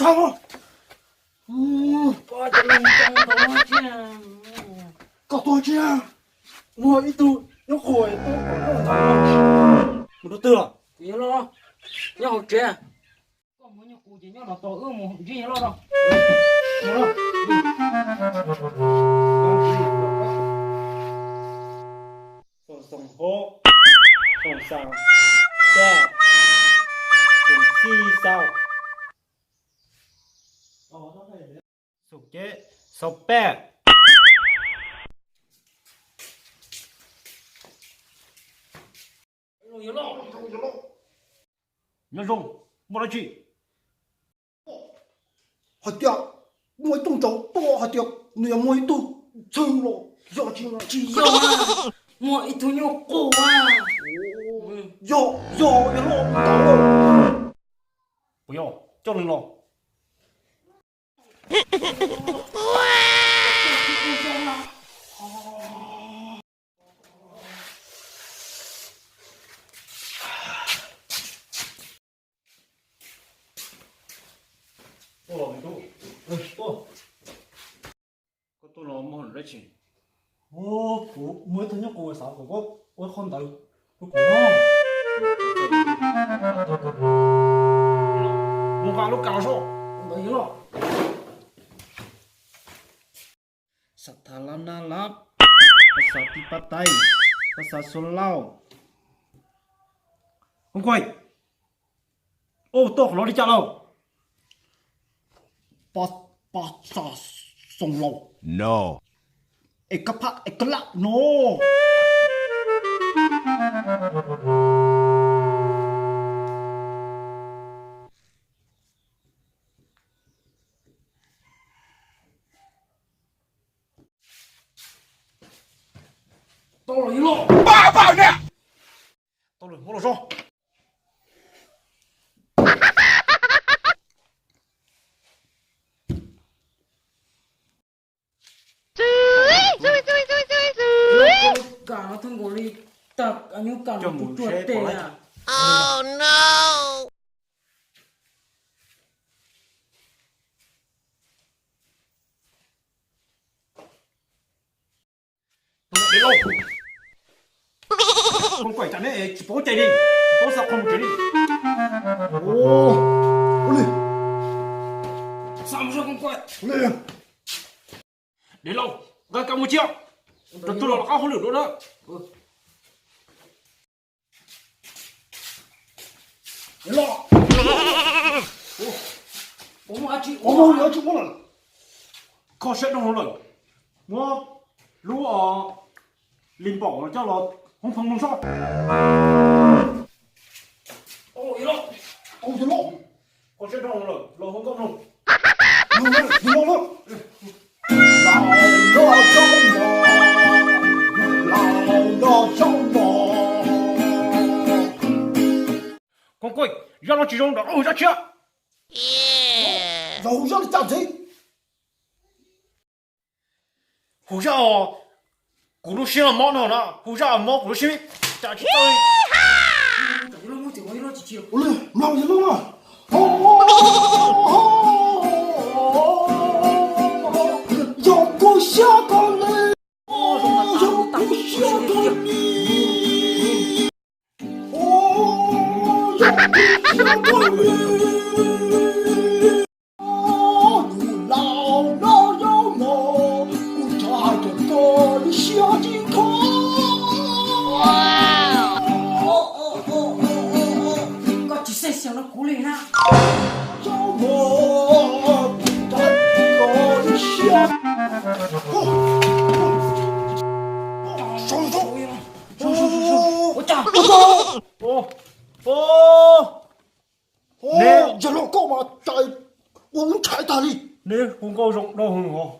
Koj tuag tsis, muaj ib tug nyob qus tuaj kom noj ntawd. Mus rau twg los? Nyob hauv tsev. Koj mus nyob qus ces nyob no tos wb mus ntsib yawg loj no. Xoom hab, xoom xaus, xya, xoom xib xaus, xoom ceb, xoom peb. Nyob zoo, muaj dab tsi? Hais tias muaj ib tug ntawd tuaj hais tias nws yuav muaj ib tug ntxhw los yog tsis? Tsis yog, muaj ib tug nyuj qus. Yog, yog, yog los ntawd. Puas yog? Coj nws los. Koj tuaj no muaj hauj lwm dab tsi? Kuv muaj ib tug nyuj qus, xav kom koj ua qhov ntawd rau kuv. Mus nqa lub kas los soj. Ntawd yog los. Xav tha lab nab lab, pas xav ti pa tais, pas xav xua lauj. Koob Kuaij, ua tau qhov no li cas lauj? Pas xav xoo lauj. No. Es kab phaj es kab laj no. Tau lawm, yawg loj. Pab pab niam. Tau lawm, muab los soj. Coj mus seb pom lawm. Dev Lauj, Koob Kuaij, cas neb tsis paub cai li, tsis paub xa qhov mus tsev li. Ua li, xa mus seb Koob Kuaij. Dev Lauj, nqa kas mus cia, rau tug los rov qab hauj lwm dua na. Kho siab doo lawm, muab lub lis npaum no coj los hoob phoo mloog soj. Kho siab doo lawm, los hoob nkauj mloog. Koob Kuaij, zaj no tsis zoo, nrog qab hu zaj tshiab. Hu zaj li cas ntxiv? Hu zaj os, kuv lub siab los mob no na, hu zaj os mob kuv lub siab, cas tsis tau li. Ua li, mloog yawg loj na. Yog kuv siab koj li, yog kuv siab koj li. Koj tsis xeeb xyoo rau kuv li na. Ua cas? Yawg loj, koj mas cais ua lub ntshai tag li. Neb hu nkauj zoo dua hwv os.